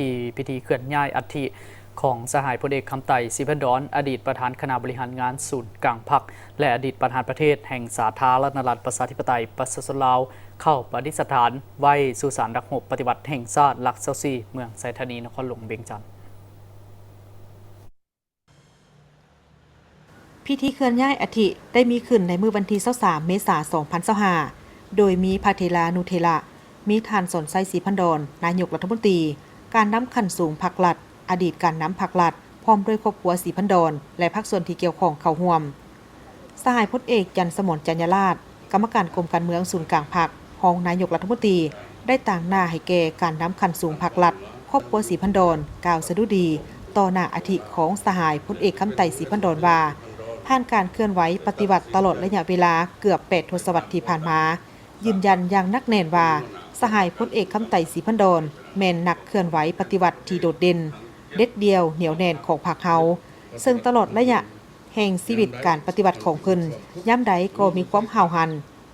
ທີ່ພິທີເຄື່ອນຍ້າຍອັດຖິຂອງສະຫາຍພົນເອກ ຄຳໄຕ ສີພັນດອນ ອະດີດປະທານຄະນະບໍລິຫານງານສູນກາງພັກ ແລະ ອະດີດປະທານປະເທດແຫ່ງສາທາລະນະລັດ ປະຊາທິປະໄຕ ປະຊາຊົນລາວ ເຂົ້າປະດິດສະຖານໄວ້ສຸສານນັກຮົບປະຕິວັດແຫ່ງຊາດ ຫຼັກຊາວສີ່ ເມືອງໄຊທານີ ນະຄອນຫຼວງວຽງຈັນ. ພິທີເຄື່ອນຍ້າຍອັດຖິໄດ້ມີຂຶ້ນໃນມື້ວັນທີຊາວສາມ ເມສາ ສອງພັນຊາວຫ້າ ໂດຍມີພະເຖລານຸເຖລະ, ມີທ່ານ ສອນໄຊ ສີພັນດອນ ນາຍົກລັດຖະມົນຕີ, ການນຳຂັ້ນສູງພັກລັດ, ອະດີດການນຳພັກລັດ, ພ້ອມດ້ວຍຄອບຄົວສີພັນດອນ ແລະ ພາກສ່ວນທີ່ກ່ຽວຂ້ອງເຂົ້າຮ່ວມ. ສະຫາຍພົນເອກ ຈັນສະໝອນ ຈັນຍາລາດ ກຳມະການກົມການເມືອງສູນກາງພັກ, ຮອງນາຍົກລັດຖະມົນຕີ ໄດ້ຕາງໜ້າໃຫ້ແກ່ການນຳຂັ້ນສູງພັກລັດ, ຄອບຄົວສີພັນດອນ ກ່າວສະດຸດີຕໍ່ໜ້າອັດຖິຂອງສະຫາຍພົນເອກ ຄຳໄຕ ສີພັນດອນ ວ່າ ຜ່ານການເຄື່ອນໄຫວປະຕິວັດຕະຫຼອດໄລຍະເວລາເກືອບແປດທົດສະວັດທີ່ຜ່ານມາ, ຢືນຢັນຢ່າງໜັກແໜ້ນວ່າ ສະຫາຍພົນເອກ ຄຳໄຕ ສີພັນດອນ ແມ່ນນັກເຄື່ອນໄຫວປະຕິວັດທີ່ໂດດເດັ່ນ, ເດັດດ່ຽວ, ໜຽວແໜ້ນຂອງພັກເຮົາ, ເຊິ່ງຕະຫຼອດໄລຍະ ແຫ່ງຊີວິດການປະຕິວັດຂອງເພິ່ນ, ຍາມໃດກໍມີຄວາມຫ້າວຫັນ,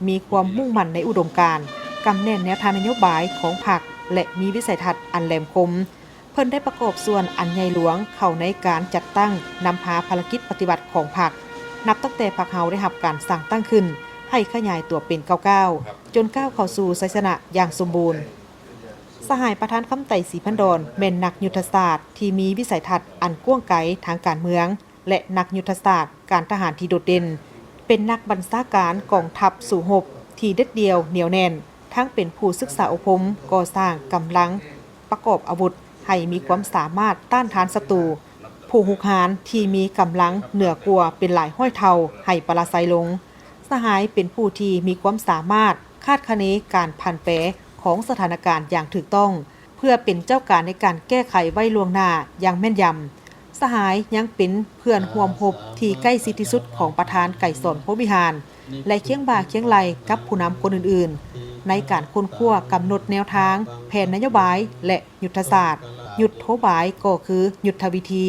ມີຄວາມມຸ່ງໝັ້ນໃນອຸດົມການ, ກຳແໜ້ນແນວທາງນະໂຍບາຍຂອງພັກ ແລະ ມີວິໄສທັດອັນແຫຼມຄົມ. ເພິ່ນໄດ້ປະກອບສ່ວນອັນໃຫຍ່ຫຼວງເຂົ້າໃນການຈັດຕັ້ງນຳພາພາລະກິດປະຕິວັດຂອງພັກ, ນັບຕັ້ງແຕ່ພັກເຮົາໄດ້ຮັບການສ້າງຕັ້ງຂຶ້ນໃຫ້ຂະຫຍາຍຕົວເປັນກ້າວໆ, ຈົນກ້າວເຂົ້າສູ່ໄຊຊະນະຢ່າງສົມບູນ. ສະຫາຍປະທານ ຄຳໄຕ ສີພັນດອນ ແມ່ນນັກຍຸດທະສາດທີ່ມີວິໄສທັດອັນກວ້າງໄກທາງການເມືອງ ແລະ ນັກຍຸດທະສາດການທະຫານທີ່ໂດດເດັ່ນ, ເປັນນັກບັນຊາການກອງທັບສູ້ຮົບທີ່ເດັດດ່ຽວໜຽວແໜ້ນ, ທັງເປັນຜູ້ສຶກສາອົບຮົມ, ກໍ່ສ້າງກຳລັງປະກອບອາວຸດໃຫ້ມີຄວາມສາມາດຕ້ານທານສັດຕູ, ຜູ້ຮຸກຮານທີ່ມີກຳລັງເໜືອກວ່າເປັນຫຼາຍຮ້ອຍເທົ່າໃຫ້ປະລາໄຊລົງ. ສະຫາຍເປັນຜູ້ທີ່ມີຄວາມສາມາດຄາດຄະເນການຜັນແປຂອງສະຖານະການຢ່າງຖືກຕ້ອງ, ເພື່ອເປັນເຈົ້າການໃນການແກ້ໄຂໄວ້ລ່ວງໜ້າຢ່າງແມ່ນຢຳ. ສະຫາຍຍັງເປັນເພື່ອນຮ່ວມຮົບທີ່ໃກ້ຊິດທີ່ສຸດຂອງປະທານໄກສອນ ພົມວິຫານ ແລະ ຄຽງບ່າຄຽງໄຫຼ່ກັບຜູ້ນຳຄົນອື່ນໆ ໃນການຄົ້ນຄວ້າກຳນົດແນວທາງ, ແຜນນະໂຍບາຍ ແລະ ຍຸດທະສາດ. ຍຸດໂທບາຍກໍຄືຍຸດທະວິທີ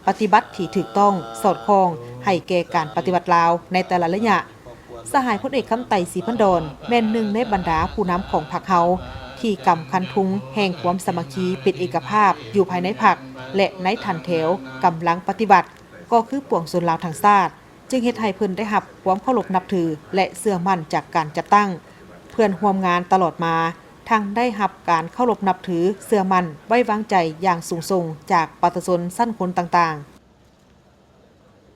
ປະຕິບັດທີ່ຖືກຕ້ອງ, ສອດຄ່ອງໃຫ້ແກ່ການປະຕິວັດລາວໃນແຕ່ລະໄລຍະ. ສະຫາຍພົນເອກ ຄຳໄຕ ສີພັນດອນ ແມ່ນໜຶ່ງໃນບັນດາຜູ້ນຳຂອງພັກເຮົາ ທີ່ກຳຄັນທຸງແຫ່ງຄວາມສາມັກຄີເປັນເອກະພາບຢູ່ພາຍໃນພັກ ແລະ ໃນຖັນແຖວກຳລັງປະຕິວັດ, ກໍຄືປວງຊົນລາວທັງຊາດ, ຈຶ່ງເຮັດໃຫ້ເພິ່ນໄດ້ຮັບຄວາມເຄົາລົບນັບຖື ແລະ ເຊື່ອໝັ້ນຈາກການຈັດຕັ້ງ. ເພື່ອນຮ່ວມງານຕະຫຼອດມາ ທັງໄດ້ຮັບການເຄົາລົບນັບຖື, ເຊື່ອໝັ້ນ, ໄວ້ວາງໃຈຢ່າງສູງສົ່ງຈາກປະຊາຊົນຊັ້ນຄົນຕ່າງໆ.